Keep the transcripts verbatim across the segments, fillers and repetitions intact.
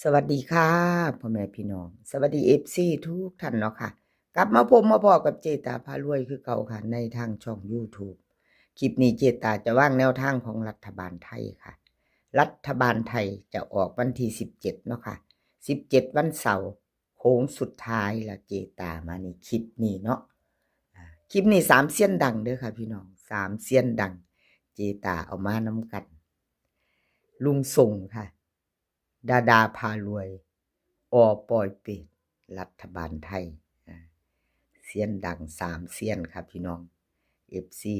สวัสดีค่ะ พ่อแม่พี่น้อง สวัสดี เอฟซี ทุกท่านเนาะค่ะ กลับมาพบมาพ้อกับเจตาพารวยคือเก่าค่ะ ในทางช่อง YouTube คลิปนี้เจตาจะวางแนวทางของรัฐบาลไทยค่ะ รัฐบาลไทยจะออกวันที่ สิบเจ็ด เนาะค่ะ สิบเจ็ด วันเสาร์ โค้งสุดท้ายละเจตามาในคลิปนี้เนาะ อ่า คลิปนี้สามเซียนดังเด้อค่ะพี่น้อง สามเซียนดัง เจตาเอามานำกัน ลุงส่งค่ะ ดาดาพารวย อ.ปอยเปต รัฐบาลไทย อ่า เซียนดังสามเซียนค่ะพี่น้อง เอฟซี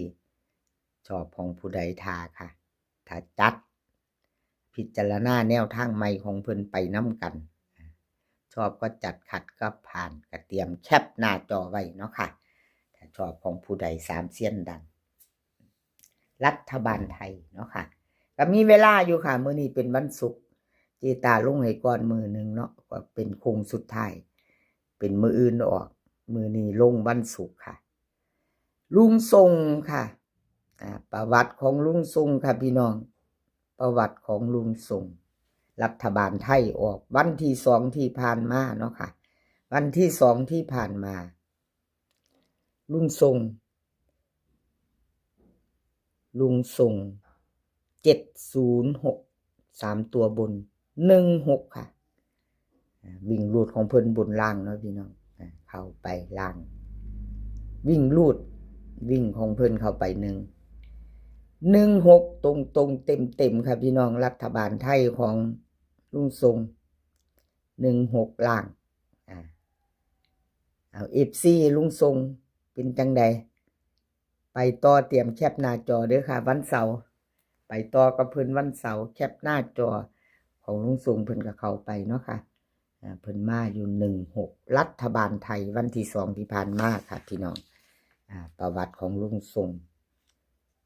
ชอบของผู้ใดทาค่ะ ถ้าจัด พิจารณาแนวทางใหม่ของเพิ่นไปนำกัน ชอบก็จัด ขัดก็ผ่าน ก็เตรียมแคปหน้าจอไว้เนาะค่ะ ถ้าชอบของผู้ใดสามเซียนดัง รัฐบาลไทยเนาะค่ะ ก็มีเวลาอยู่ค่ะ มื้อนี้เป็นวันศุกร์ เจตาลงให้ก่อนมื้อหนึ่งเนาะ ก็เป็นโค้งสุดท้าย เป็นมื้ออื่นออก มื้อนี้ลงวันศุกร์ค่ะ ลุงส่งค่ะ อ่า ประวัติของลุงส่งค่ะพี่น้อง ประวัติของลุงส่ง รัฐบาลไทยออกวันที่ สอง ที่ผ่านมาเนาะค่ะ วันที่ สอง ที่ผ่านมา ลุงส่ง ลุงส่ง เจ็ดศูนย์หก สามตัวบน หนึ่งหก ค่ะ อ่า วิ่งรูดของเพิ่นบนล่างเนาะพี่น้อง อ่า เข้าไปล่าง วิ่งรูด วิ่งของเพิ่นเข้าไปหนึ่ง หนึ่งหก ตรงๆ เต็มๆ ค่ะพี่น้อง รัฐบาลไทยของลุงส่ง หนึ่งหก ล่าง อ่า เอา เอฟซี ลุงส่งเป็นจังใด ไปต่อ เตรียมแคปหน้าจอเด้อค่ะ วันเสาร์ ไปต่อกับเพิ่นวันเสาร์ แคปหน้าจอของลุงส่ง เพิ่นก็เข้าไปเนาะค่ะ อ่า เพิ่นมาอยู่ หนึ่งหก รัฐบาลไทยวันที่ สอง ที่ผ่านมาค่ะพี่น้อง อ่า ประวัติของลุงส่ง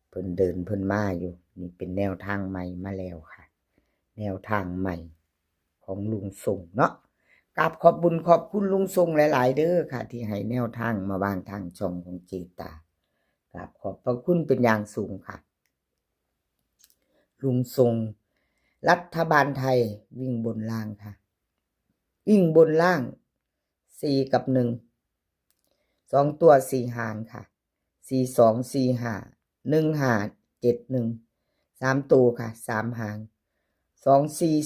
เพิ่นเดินเพิ่นมาอยู่ นี่เป็นแนวทางใหม่มาแล้วค่ะ แนวทางใหม่ของลุงส่งเนาะ กราบขอบบุญขอบคุณลุงส่งหลายๆ เด้อค่ะ ที่ให้แนวทางมาวางทางช่องของเจตา กราบขอบพระคุณเป็นอย่างสูงค่ะ ลุงส่ง รัฐบาลไทยวิ่งบนล่างค่ะ วิ่งบนล่าง สี่ กับ หนึ่ง สองตัวสี่หางค่ะ สี่สอง สี่ห้า หนึ่งห้า เจ็ดหนึ่ง สามตัวค่ะ สามหาง สองสี่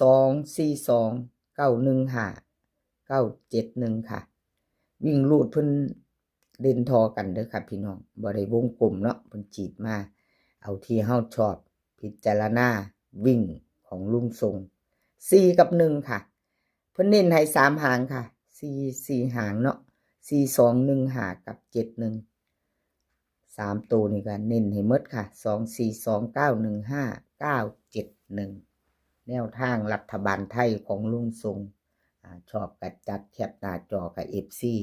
สองสี่สอง เก้าหนึ่งห้า เก้าเจ็ดหนึ่ง ค่ะ วิ่งรูดเพิ่นเด่นทอกันเด้อค่ะพี่น้อง บ่ได้วงกลมเนาะ เพิ่นจีดมา เอาที่เฮาชอบ พิจารณาวิ่งของลุงส่ง สี่ กับ หนึ่ง ค่ะ เพิ่นเน้นให้สามหางค่ะ สี่ สี่หางเนาะ สี่สอง หนึ่งห้า กับ เจ็ดหนึ่ง สามตัวนี่ก็เน้นให้หมดค่ะ สองสี่สอง เก้าหนึ่งห้า เก้าเจ็ดหนึ่ง แนวทางรัฐบาลไทยของลุงส่ง อ่า ชอบก็จัด แคปหน้าจอกับ เอฟซี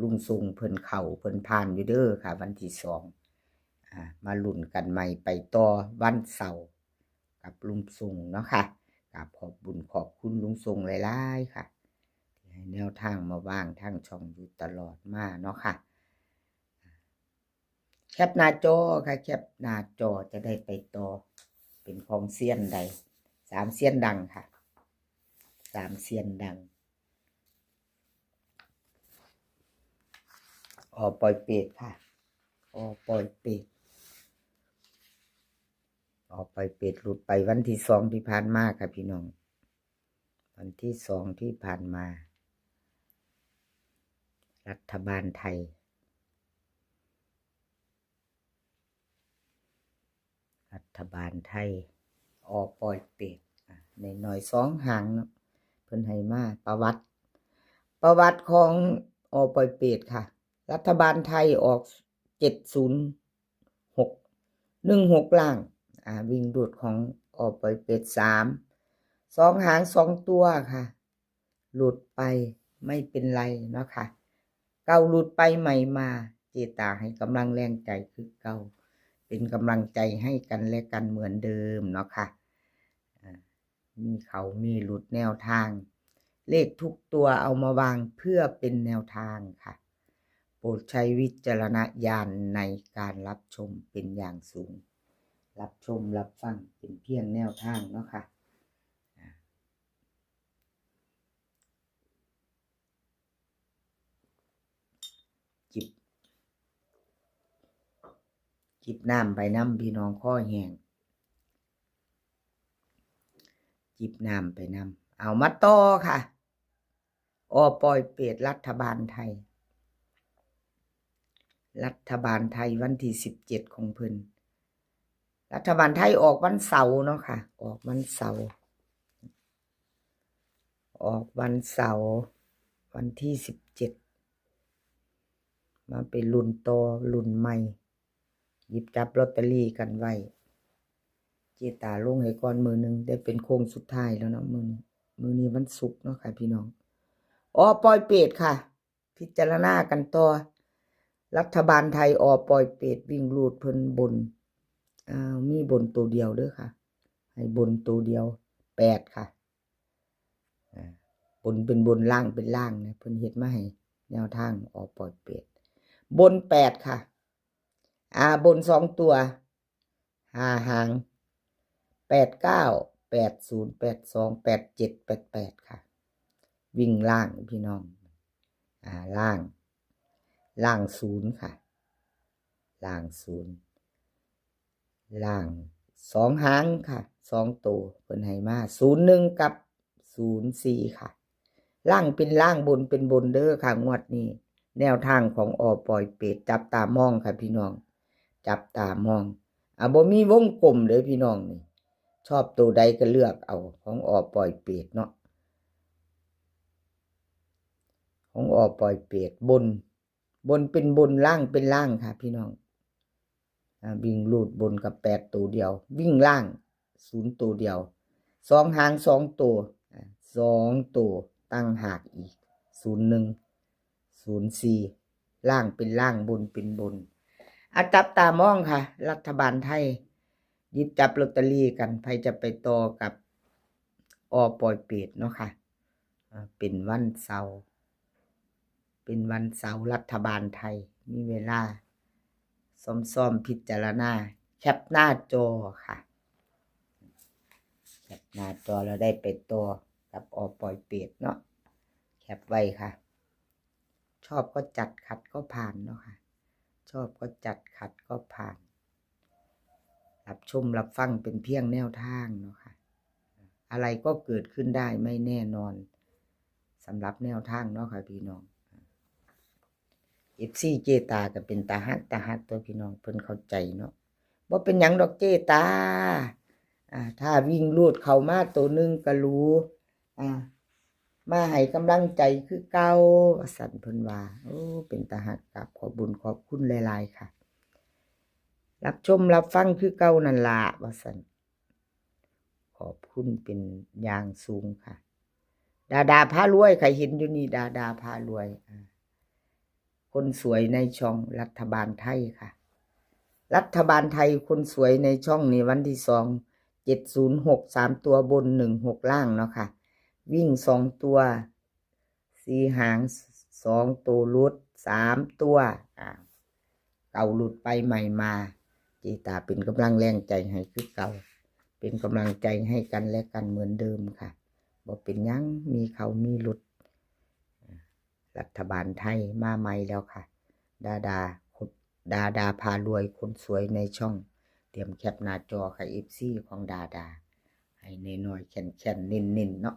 ลุงส่งเพิ่นเข้าเพิ่นผ่านอยู่เด้อค่ะ วันที่ สอง อ่า มาลุ้นกันใหม่ไปต่อวันเสาร์กับลุงส่งเนาะค่ะ กราบขอบบุญขอบคุณลุงส่งหลายๆ ค่ะ ที่ให้แนวทางมาวางทางช่องอยู่ตลอดมาเนาะค่ะ แคปหน้าจอค่ะ แคปหน้าจอจะได้ไปต่อ เป็นของเซียนใด สามเซียนดังค่ะ สามเซียนดัง อ.ปอยเปต ค่ะ อ.ปอยเปต อ.ปอยเปต หลุดไปวันที่ สอง ที่ผ่านมาค่ะพี่น้อง วันที่ สอง ที่ผ่านมา รัฐบาลไทย รัฐบาลไทย อ.ปอยเปต อ่ะ น้อยๆ สองหางเนาะ เพิ่นให้มา ประวัติ ประวัติของ อ.ปอยเปต ค่ะ รัฐบาลไทยออก เจ็ดศูนย์หก หนึ่งหก ล่าง อ่า วิ่งรูดของ อ.ปอยเปต สาม สองหางสองตัวค่ะ หลุดไปไม่เป็นไรเนาะค่ะ เก่าหลุดไปใหม่มา เจตาให้กำลังแรงใจคือเก่า เป็นกำลังใจให้กันและกันเหมือนเดิมเนาะค่ะ อ่า มีเข้ามีหลุดแนวทาง เลขทุกตัวเอามาวางเพื่อเป็นแนวทางค่ะ โปรดใช้วิจารณญาณในการรับชมเป็นอย่างสูง รับชมรับฟังเป็นเพียงแนวทางเนาะค่ะ อ่า จิบน้ำไปนำพี่น้อง คอแห้ง จิบน้ำไปนำ เอามาต่อค่ะ อ.ปอยเปต รัฐบาลไทย รัฐบาลไทยวันที่สิบเจ็ดของเพิ่น รัฐบาลไทยออกวันเสาร์เนาะค่ะ ออกวันเสาร์ ออกวันเสาร์ วันที่สิบเจ็ด มาเป็นรุ่นต่อรุ่นใหม่ หยิบจับลอตเตอรี่กันไว้ เจตาลงให้ก่อนมื้อหนึ่ง ได้เป็นโค้งสุดท้ายแล้วเนาะ มื้อนี้ มื้อนี้วันศุกร์เนาะค่ะพี่น้อง อ.ปอยเปตค่ะ พิจารณากันต่อ รัฐบาลไทย อ.ปอยเปต วิ่งรูดเพิ่นบน อ่า มีบนตัวเดียวเด้อค่ะ ให้บนตัวเดียว แปด ค่ะ อ่า บนเป็นบน ล่างเป็นล่างนะ เพิ่นเฮ็ดมาให้แนวทาง อ.ปอยเปต บน แปด ค่ะ อ่า บนสองตัว ห้า หาง แปดเก้า แปดศูนย์ แปดสอง แปดเจ็ด แปดแปด ค่ะ วิ่งล่างพี่น้อง อ่า ล่าง ล่างศูนย์ค่ะ ล่างศูนย์ ล่างสองหางค่ะ สองตัว เพิ่นให้มา ศูนย์หนึ่ง กับ ศูนย์สี่ ค่ะ ล่างเป็นล่าง บนเป็นบนเด้อค่ะ งวดนี้ แนวทางของ อ.ปอยเปต จับตามองค่ะพี่น้อง จับตามอง อ่ะ บ่มีวงกลมเด้อพี่น้องนี่ ชอบตัวใดก็เลือกเอา ของ อ.ปอยเปต เนาะ ของ อ.ปอยเปต บน บนเป็นบน ล่างเป็นล่างค่ะพี่น้อง อ่า วิ่งรูดบนกับแปดตัวเดียว วิ่งล่างศูนย์ตัวเดียว สองหางสองตัว อ่า สองตัวต่างหากอีก ศูนย์หนึ่ง ศูนย์สี่ ล่างเป็นล่าง บนเป็นบน อ่ะ จับตามองค่ะ รัฐบาลไทย หยิบจับลอตเตอรี่กัน ไผจะไปต่อกับ อ.ปอยเปต เนาะค่ะ อ่า เป็นวันเสาร์ เป็นวันเสาร์ รัฐบาลไทย มีเวลาซ้อมๆพิจารณา แคปหน้าจอค่ะ แคปหน้าจอแล้วได้ไปต่อกับ อ.ปอยเปต เนาะ แคปไว้ค่ะ ชอบก็จัด ขัดก็ผ่านเนาะค่ะ ชอบก็จัด ขัดก็ผ่าน รับชมรับฟังเป็นเพียงแนวทางเนาะค่ะ อะไรก็เกิดขึ้นได้ไม่แน่นอน สำหรับแนวทางเนาะค่ะพี่น้อง เอฟซี เจตาก็เป็นตาฮัก ตาฮักตัวพี่น้อง เพิ่นเข้าใจเนาะ บ่เป็นหยังดอกเจตา อ่า ถ้าวิ่งรูดเข้ามาตัวหนึ่งก็รู้ อ่า มาให้กำลังใจคือเก่า ว่าซั่นเพิ่นว่า โอ้ เป็นตาฮัก กราบขอบบุญขอบคุณหลายๆค่ะ รับชมรับฟังคือเก่านั่นล่ะ ว่าซั่น ขอบคุณเป็นอย่างสูงค่ะ ดาดาพารวย ใครเห็นอยู่นี่ ดาดาพารวย อ่า คนสวยในช่องรัฐบาลไทยค่ะ รัฐบาลไทย คนสวยในช่องนี่ วันที่สอง เจ็ดศูนย์หก สามตัวบน หนึ่งหก ล่างเนาะค่ะ วิ่งสองตัว สี่หาง สองตัวหลุด สามตัว อ่า เก่าหลุดไปใหม่มา เจตาเป็นกำลังแรงใจให้คือเก่า เป็นกำลังใจให้กันและกันเหมือนเดิมค่ะ บ่เป็นหยัง มีเข้ามีหลุด รัฐบาลไทยมาใหม่แล้วค่ะ ดาดา ดาดาพารวย คนสวยในช่อง เตรียมแคปหน้าจอค่ะ เอฟซี ของดาดา ให้น้อยๆแข็งๆเน้นๆเนาะ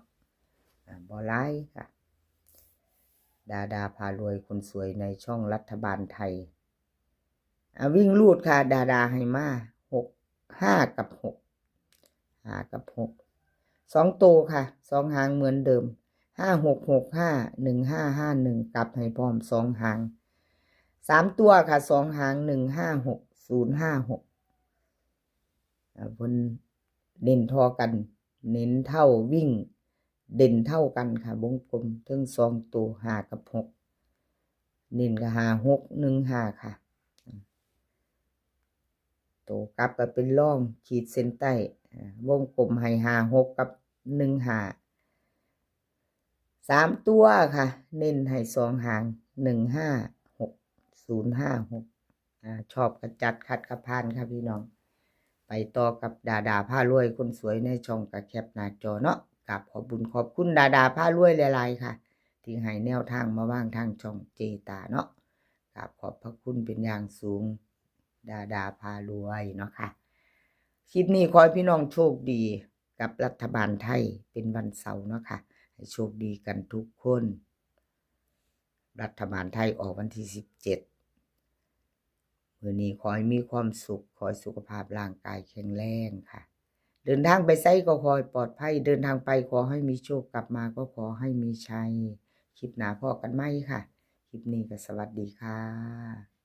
อ่า บ่หลายค่ะ ดาดาพารวย คนสวยในช่องรัฐบาลไทย อ่า วิ่งรูดค่ะ ดาดาให้มา หก ห้า กับ หก ห้า กับ หก สองตัวค่ะ สองหางเหมือนเดิม ห้าหกหกห้า หนึ่งห้าห้าหนึ่ง กลับให้พร้อม สองหาง สามตัวค่ะ สองหาง หนึ่งห้าหก ศูนย์ห้าหก อ่า เพิ่นเน้นท่อกัน เน้นเท่า วิ่งเด่นเท่ากันค่ะ วงกลมเทิงสองตัว ห้า กับ หก เน้นก็ ห้าหกหนึ่งห้า ค่ะ ตัวกลับก็เป็นรอง ขีดเส้นใต้ อ่า วงกลมให้ ห้าหก กับ หนึ่งห้า สามตัวค่ะ เน้นให้สองหาง หนึ่งห้าหก ศูนย์ห้าหก อ่า ชอบก็จัด ขัดก็ผ่านค่ะพี่น้อง ไปต่อกับดาดาพารวย คนสวยในช่อง ก็แคปหน้าจอเนาะ กราบขอบบุญขอบคุณดาดาพารวยหลายๆค่ะ ที่ให้แนวทางมาวางทางช่องเจตาเนาะ กราบขอบพระคุณเป็นอย่างสูง ดาดาพารวยเนาะค่ะ คลิปนี้ขอให้พี่น้องโชคดีกับรัฐบาลไทย เป็นวันเสาร์เนาะค่ะ ให้โชคดีกันทุกคน รัฐบาลไทยออกวันที่สิบเจ็ด มื้อนี้ขอให้มีความสุข ขอให้สุขภาพร่างกายแข็งแรงค่ะ เดินทางไปไสก็ขอให้ปลอดภัย เดินทางไปขอให้มีโชค กลับมาก็ขอให้มีชัย คลิปหน้าพ้อกันใหม่ค่ะ คลิปนี้ก็สวัสดีค่ะ